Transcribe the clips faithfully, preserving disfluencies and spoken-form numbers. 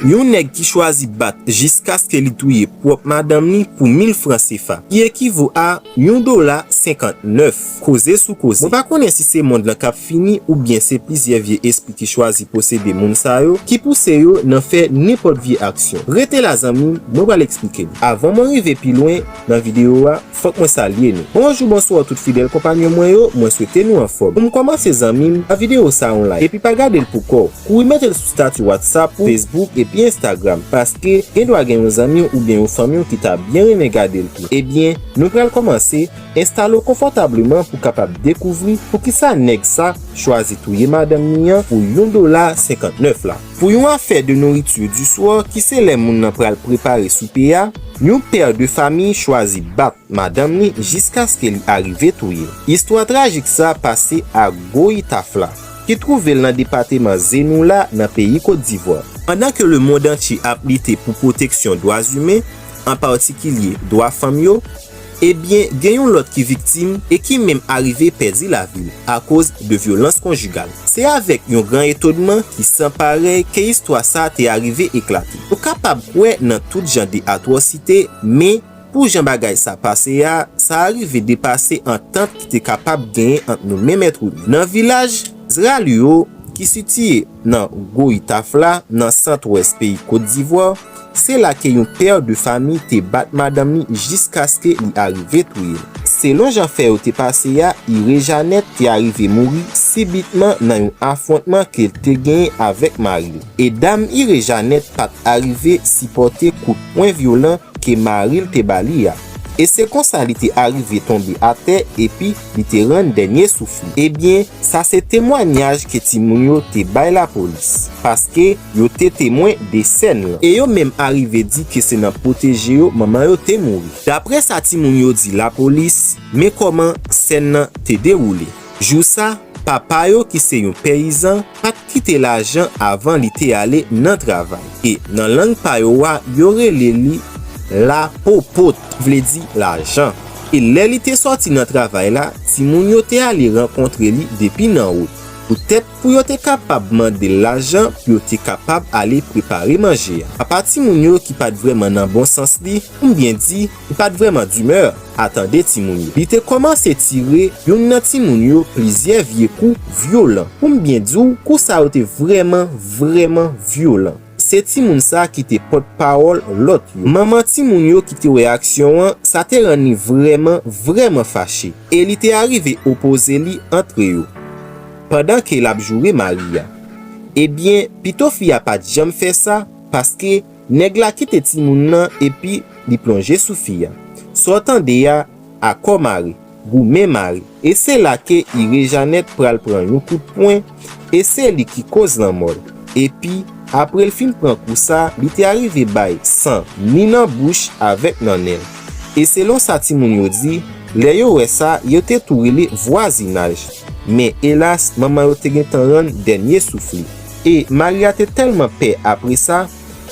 Yon nèg ki chwazi bat jiskaske li touye pwòp madanm li pou mil fran sefa, ki ekivo a yon dola senkantnèf. Koze sou koze. Mwen pa konnen si se mond lan k ap fini oubyen se plizyè vye espri ki chwazi posede moun sa yo ki pouse yo nan fè nenpòt vye aksyon. Rete la zanmi m, mwen pral eksplike nou. Avan mwen rive pi lwen nan videyo a, fòk mwen salye nou. Bonjou, bonswa tout fidèl konpanyon mwen yo, mwen swete nou anfòm. Pou m kòmanse zanmi m, ba videyo sa yon like, epi pa gade l pou kò w. Kouri mete l sou stati WhatsApp ou, Facebook epi Instagram, paske gen dwa gen yon zanmi w oubyen yon fanmi w ki ta byen renmen gade l tou. Ebyen, nou pral kòmanse, enstale w konfòtableman pou w kapab dekouvri poukisa nèg sa chwazi touye madanm li an pou yon dola senkantnèf la. Pou yon afè de nourriture du soir, ki se lè moun nan pral prepare soupe a, yon pè de fami chwazi bat madanm li jiskaske li arive touye l. Istwa trajik sa pase a Goyitafla, ki twouve l nan depateman Zenou la nan peyi Kotdivwa. Pandan ke lemonn antye ap lite pou pwoteksyon dwa imen, an patikilye dwa fanm yo, ebyen, gen yon lòt ki viktim e ki menm arive pèdi lavi l akoz de vyolans konjigal. Se avèk yon gran etonman ki san parèy ke istwa sa te arive eklate. Ou kapab kwè nan tout jan de atwòsite, men pou jan bagay sa pase a, sa arive depase antant ki te kapab genyen ant nou menm èt imen. Nan vilaj Zralyo, ki sitiye nan Goyitafla, nan sant-wès peyi Kotdivwa, se la ke yon pè de fami te bat madanm li jiskaske li arive touye l. Selon jan fè yo te pase a, Ire Janèt te arive mouri sibitman nan yon afwontman ke l te genyen avèk mari l. E dam Ire Janèt pa t arive sipòte kout pwen vyolan ke mari l te ba li a. E se konsa li te arive tonbe atè epi li te rann dènye souf li. Ebyen, sa se temwayaj ke timoun yo te bay lapolis, paske yo te temwen de sèn lan. E yo menm arive di ke se nan pwoteje yo manman yo te mouri. Daprè sa timoun yo di lapolis, men kòman sèn nan te dewoule. Jou sa, papa yo ki se yon peyizan pa t kite lajan avan li te ale nan travay. E nan lang pa yo a, yo rele li lapopot, vle di lajan. E lè li te sòti nan travay la, timoun yo te ale rankontre li depi nan wout, poutèt pou yo te kapab mande l lajan pou yo te kapab ale prepare manje a. Papa timoun yo ki pa t vrèman nan bon sans li, pou m byen di, li pa t vrèman dimè a tande timoun yo. Li te kòmanse tire youn nan timoun yo plizyè vye kou vyolan. Pou m byen di w, kou sa yo te vrèman, vrèman vyolan. Se timoun sa ki te pòtpawòl lòt yo. Manman timoun yo ki te wè aksyon an, sa te rann li vrèman, vrèman fache. E li te arive opoze li antre yo, pandan ke l ap joure mari a. Ebyen, pito fi a pa t janm fè sa, paske nèg la kite timoun nan epi li plonje sou fi a. Sa w tande a, akò mare, goumen mare. E se la ke Ire Janèt pral pran yon kout pwen, e se li ki koz lanmò l. Epi, apre l fin pran kou sa, li te arive bay san ni nan bouch avèk nan nen l. E selon sa timoun yo di, lè yo wè sa, yo te tou rele vwazinaj. Men elas, manman yo te gentan rann dènye souf li. E mari a te tèlman pè apre sa,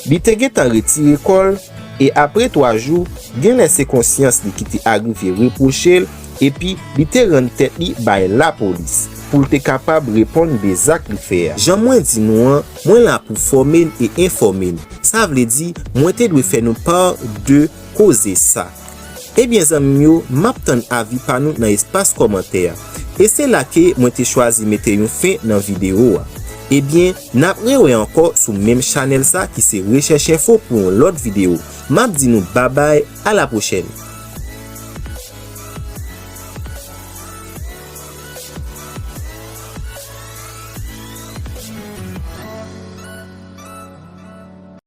li te gentan retire kò l, e apre twa jou, genlè se konsyans li ki te arive repwoche l, epi li te rann tèt li bay lapolis pou l te kapab reponn de zak li fè a. Jan mwen di nou an, mwen la pou fòme n e enfòme n. Sa vle di, mwen te dwe fè nou pa de koze sa. Ebyen zanmi m yo, m ap tann avi pa nou nan espas kòmantè a. E se la ke mwen te chwazi mete yon fen nan videyo a. Ebyen, n ap rewè ankò sou menm chanèl sa ki se Rechèch Enfo pou yon lòt videyo. M ap di nou babay, a la pwochèn.